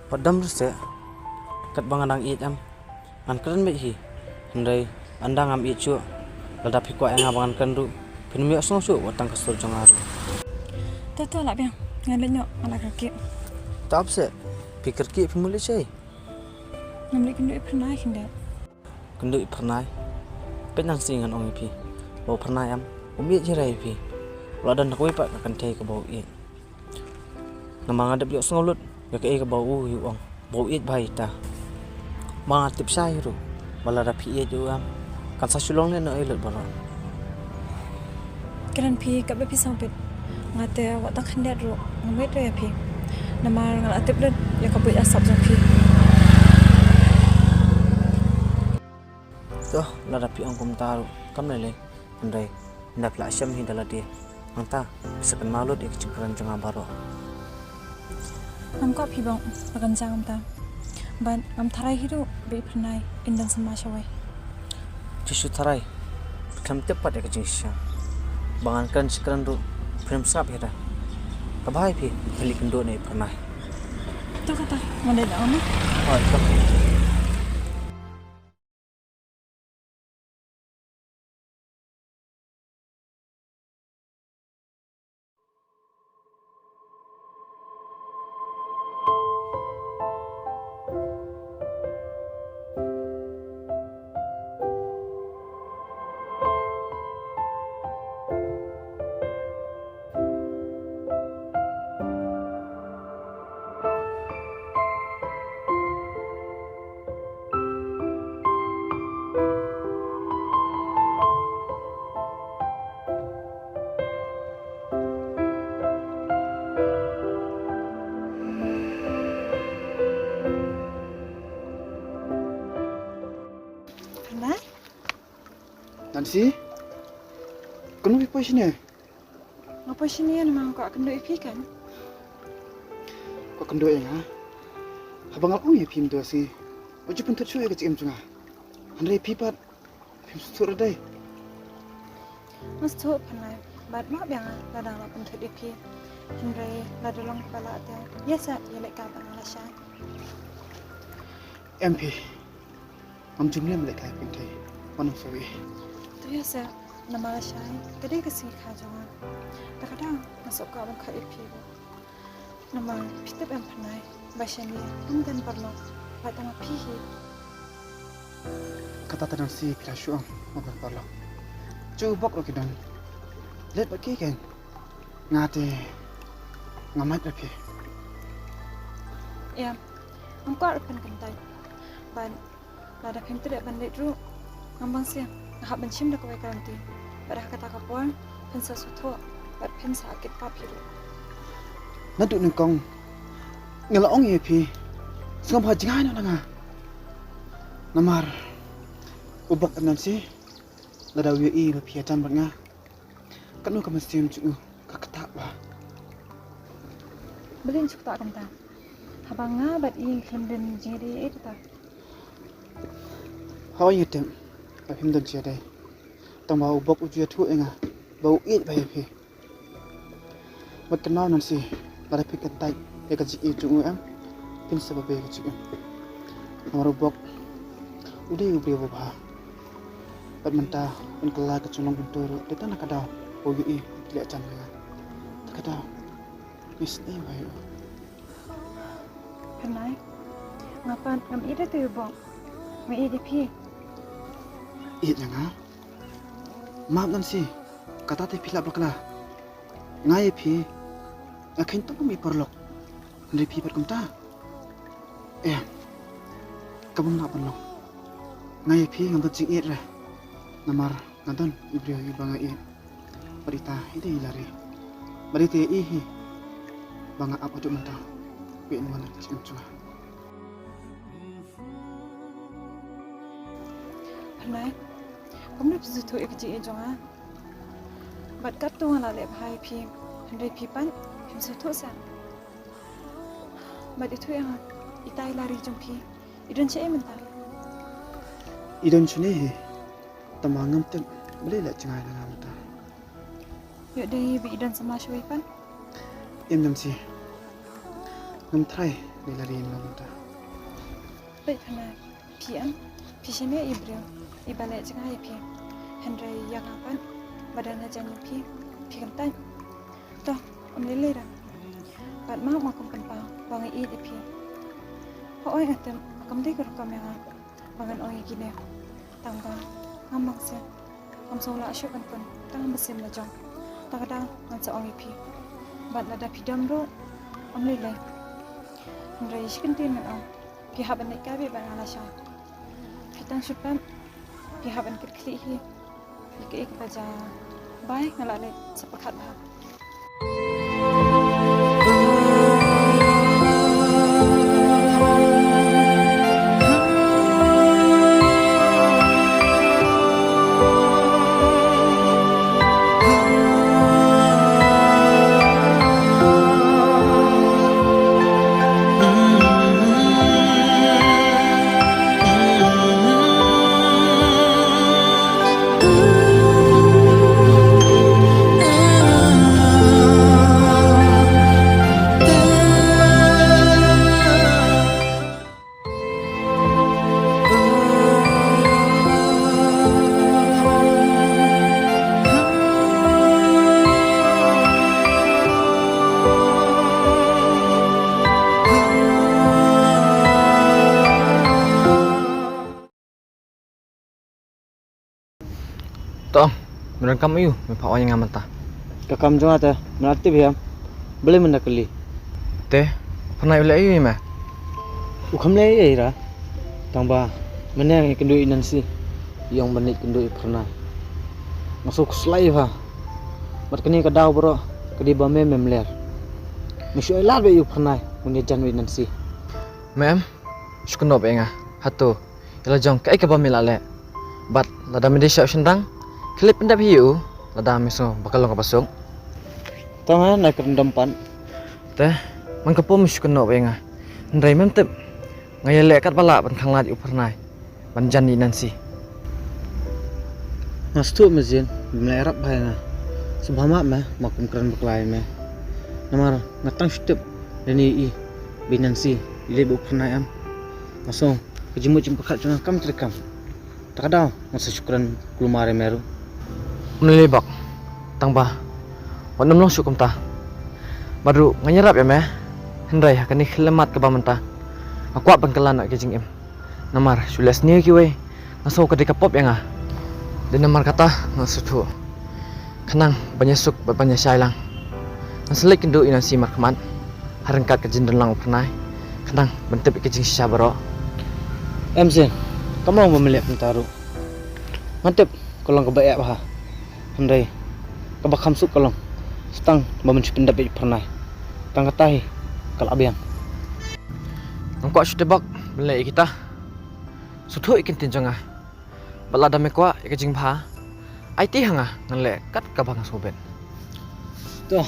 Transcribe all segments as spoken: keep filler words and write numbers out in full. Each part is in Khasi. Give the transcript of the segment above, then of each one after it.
Wat dam ruh seh, katba nga dang ïeit em, ngan kren beit hi. Hynrei ynda ngam ïeit shuh, lada phi kwah ïa nga ba ngan kren ruh, phin ym ïohsngew shuh wat tang ka sur jong nga ruh. To to, lah biang, ngan leit noh, nga la kyrkieh. Tap seh, phi kyrkieh phi mut leit shaei? Ngam leit kynduh ïa Phyrnai khyndiat. Kynduh ïa Phyrnai? Peit nang shi ngan ong ïa phi, ba u Phyrnai em, um ïeit hi re ïa phi. U la don da kawei pat ka kynthei kaba u ïeit. Namar nga dep ïohsngew lut ïa kaei kaba u ïa u ong, ba u ïeit bha ïa ta. Ba nga tip shai ruh ba lada phi ïeit ïa u em, kan sa shu long lehnohei lut baroh. Kren phi katba phi sngewbit. Nga te wat tang khyndiat ruh ngam ïeit re ïa phi. Namar nga la tip lut ïa ka buit asap jong phi. To, lada phi ong kumta ruh kam lei lei. Hynrei ynda phi la shem hi da lade, nangta phi sa kynmaw lut ïa ka jingkren jong nga baroh. Ngam kwah phi ban pynjah kumta. Bad ngam tharai hi ruh ba i Phyrnai in don samla shawei. Phi shu tharai, phi khlem tip pat ïa ka jingshisha. Ba ngan kren shi kren ruh phin ym sngap hi da. Ka bha ïa phi, phi leit kynduh noh ïa i Phyrnai. To kata, ngan leit noh. Hooid, to. Phyrnai? Nancy? Kumno phi poi shane? Nga poi shane namar nga kwah kynduh ïa phi kan. Kwah kynduh ïa nga? Haba nga la ong ïa phi mynta ka sngi, wat ju pynthut shuh ïa ka jingim jong nga. Hynrei phi pat phim sngewthuh re dei. Nga sngewthuh Phyrnai, bad map ïa nga lada nga la pynthut ïa phi. Hynrei lada long kaba lah te, ïa sa ïa leh ka ba nga la shai. Em phi. Ngam ju leh lehkai pynthei, wat nang sngewsih. To ïa sa, namar lashai ka dei ka sngi kha jong nga. Te ka daw nga sngewkwah ban khot ïa phi ruh. Namar phi tip em Phyrnai, ba shane ym don paralok, bad tang ma phi hi. Kata te Nancy, phi la shu ong ym don paralok. Jong u Bok ruh ki don. Leit bad ki keiñ. Nga te ngam mait re phi. Em, ngam kwah ruh phin kyntait. Bad lada phim treh ban leit ruh, ngam bang seh, nga hap ban shim da kawei ka lynti. Bad ha kata ka por phin sa sngewthuh bad phin sa kit pap hi ruh. Naduh nyngkong nga la ong ïa phi, sngewbha jngai noh na nga. Namar u Bok Nancy, lada u ïohi ba phi ïajan bad nga, katno ka mynsiem jong u ka ktah bha. Balei shu ktah kumta? Haba nga bad i ngim don jingïadei ei ei kata. Hooid nga tip ba phim don jingïadei. Tangba u Bok u ju ïathuh ïa nga ba u ïeit bha ïa phi. Bad kynmaw Nancy, lada phi kyntait ïa ka jingïeit jong u em, phin sa babe ïa ka jingim. Namar u Bok u dei u briew uba bha. Bad mynta un kylla ka jinglong kumto ruh, te tang na ka daw ba u ïohi ba phi la ïajan bad nga. Te ka daw ngi sngewbha ïa u. Phyrnai, nga pat ngam ïeit ïa u Bok. Nga ïeit ïa phi. Ïeit ïa nga? Map Nancy, kata te phi lah bakla. Nga ïa phi nga kheiñ tang kum i paralok. Hynrei phi pat kumta? Em, ka bym lah ban long. Nga ïa phi ngam don jingïeit re. Namar nga don i briew iba nga ïeit. Bad ita i dei i Lari. Bad ita i hi ba nga ap haduh mynta. Phi ïa wan na ka jingim jong nga. Phyrnai, kumno phi sngewthuh ïa ka jingïeit jong nga? Bad katto nga la leh bha ïa phi, hynrei phi pat phim sngewthuh seh. Bad ithuh ïa nga, ita i Lari jong phi i don shaei mynta? I don shane hi. Tangba ngam tip balei la jngai na nga mynta. Ïoh dei ba i don samla shawei pat? Em Nancy, ngam tharai Lari na mynta. Peit Pharnai, phi em, phi shane i briew iba leh jngai ïa phi. Hynrei ïa nga pat ba don hajan ïa phi, phi kyntait. To, ym lei lei ruh. Bad ma nga kum kynpaw ba nga ïeit ïa phi. Hooid nga tip kam dei ka rukom ïa nga ba ngan ong ïa kine. Tang ba ngam bang seh, ngam sngewlah shuh ban pun tang mynsiem la jong. Tang ka daw ngan sa ong ïa phi. Bad lada phi dom ruh, ym lei lei. Hynrei shi kyntien ngan ong, phi hap ban leit kai beit bad nga lashai. Phi tang shu pep, phi hap ban kit khlieh hi ïa kaei kaba jia. Bye, nga la leit sa pyrkhat bha. To, me don kam aiu me phah wai ïa nga mynta? Ka kam jong nga te, me la tip hi em. Balei me da kylli? Te, Pharnai u leh aiu ïa me? U khlem leh ei ei ruh. Tang ba mynne nga ïakynduh i Nancy, i ong ban leit kynduh i Pharnai. Nga sngew khuslai bha. Bad kane ka daw baroh ka dei ba me mem ler. Me shu ai lad beit ïa u Pharnai, un ïajan beit i Nancy. Me em, shu kynnoh beit ïa nga. Hato ïa la jong kaei kaba me la leh? Bad lada me dei sha u shynrang, khie leit pyndep hi ïa u lada me sngew ba ka long kaba suk. To nga, nga kren dom pat. Te, man ka pom me shu kynnoh beit ïa nga. Hynrei mem tip, nga ïaleh katba lah ban khanglad ïa u Pharnai ban jan ïa i Nancy. Nga sngewthuh me Jin, me la ïarap bha ïa nga. Sngewbha map me, ma kum kren bakla ïa me. Namar nga tang shu tip lane ïohi ba i Nancy i leit bad u Pharnai em. Nga sngew ka jingmut jingpyrkhat jong nga kam treikam. Ta ka daw ngan sa shu kren kulmar ïa me ruh. Ym lei lei bok, tang ba wat nym long shuh kumta. Bad ruh ngan ïarap ïa me, hynrei ha kane ka khyllipmat kaba mynta nga kwah ban kylla noh ïa ka jingim. Namar shu leh sniew kiwei, nga sngew ka dei ka pop ïa nga. Dei namar kata nga sngewthuh, khnang ban ïasuk bad ban ïashai lang, ngan sa leit kynduh ïa i Nancy markhmat ha ryngkat ka jingdon lang u Pharnai, khnang ban tip ïa ka jingshisha baroh. Em Jin, kam long ba me leh kumta ruh. Nga tip ka long kaba eh bha, hynrei kaba kham suk ka long sa tang ba men shu pyndep beit ïa u Pharnai. Tang kata hi ka la biang. Ngam kwah shuh te bok ban leh ïa kita. Sngewthuh ïa ka ktien jong nga. Bad lada me kwah ïa ka jingbha, aiti ha nga, ngan leh kat kaba nga sngewbit. To,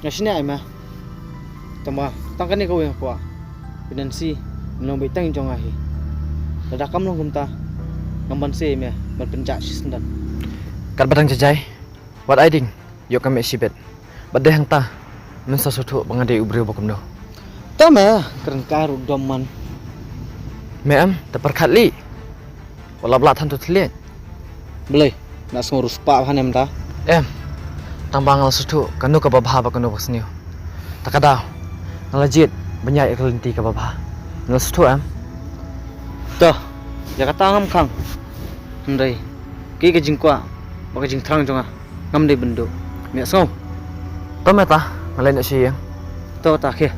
nga shaniah ïa me. Tang ba tang kane kawei nga kwah, ba i Nancy in long beit tang jong nga hi. Lada kam long kumta, ngam banse ïa me ban pynjah shisyndon. Katba dang jai jai, wat ai ding ïoh ka meh shibit. Bad dei hangta men sa sngewthuh ba nga dei u briew ba kumno. To me kren kai ruh dom man. Me em, te pyrkhat lih. Wat la blah than to thylliej. Balei, na sngew riewspah bha ne em ta? Em, tang ba nga la sngewthuh kano kaba bha bad kano ba sniew. Ta ka daw nga la jied ban ïaid ïa ka lynti kaba bha. Nga la sngewthuh em. To, ïa kata ngam khang. Hynrei kaei ka jingkwah bad ka jingthrang jong nga, ngam dei ban duh. Me sngew? To me ta, nga leit noh sha ïing. To ta, khie.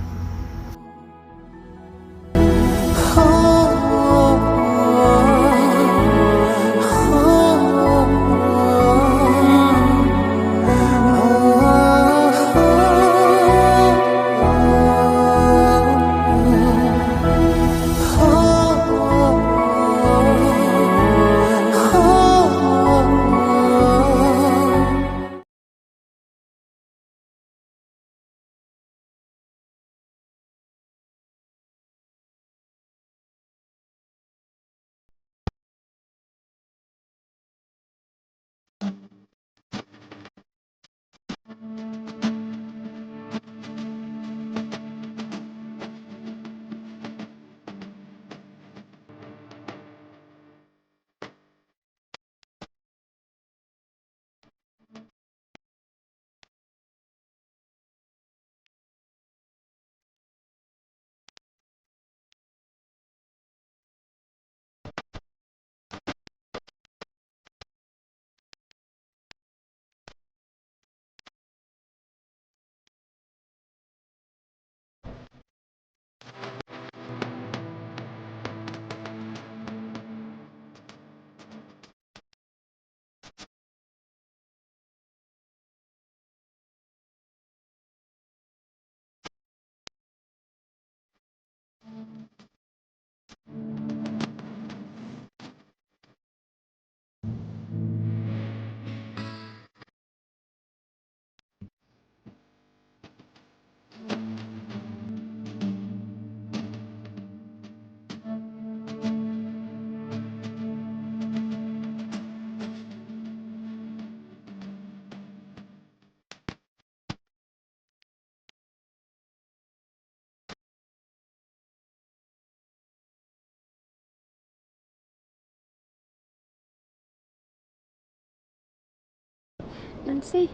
Nancy,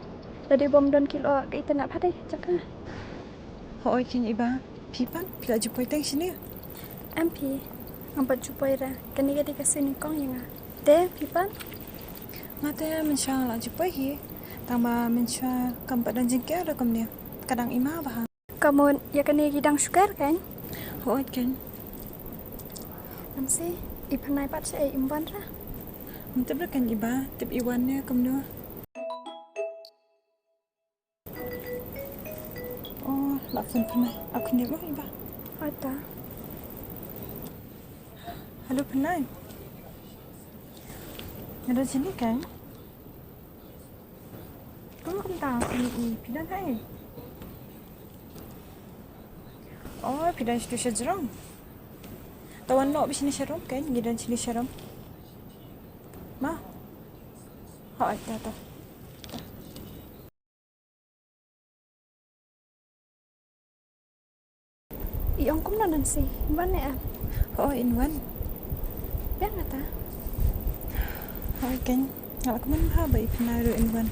lada bym don ki lyoh ka itynnad pat de jaka. Hooid keiñ i Bah. Phi pat, phi la ju poi tang shane? Em phi, ngam pat ju poi re. Kane ka dei ka sien nyngkong ïa nga. Te phi pat? Nga te mynshuwa nga la ju poi hi. Tangba mynshuwa kam pat don jingker ruh kumne. Ka dang i ma bha. Ka mut ïa kane ki dang shu ker keiñ. Hooid keiñ. Nancy, i Pynai pat shaei, im wan re? Ym tip re keiñ i Bah, tip i wan ne kumno. Oh, la phone Pynai. Ap kane mo i Bah. Hooid ta. Hello Pynai. Nga don shane keiñ. Kumno kumta, phi, phi don haei? Oh, phi don shatu sha jrong. To wan noh beit shane sha rum keiñ, ngi don shane sha rum. Mo? Hooid ta ta. I ong kumno Nancy, in wan ne em? Hooid in wan. Biang kata. Hooid keiñ, nga la kmen bha ba i Pynai ruh in wan.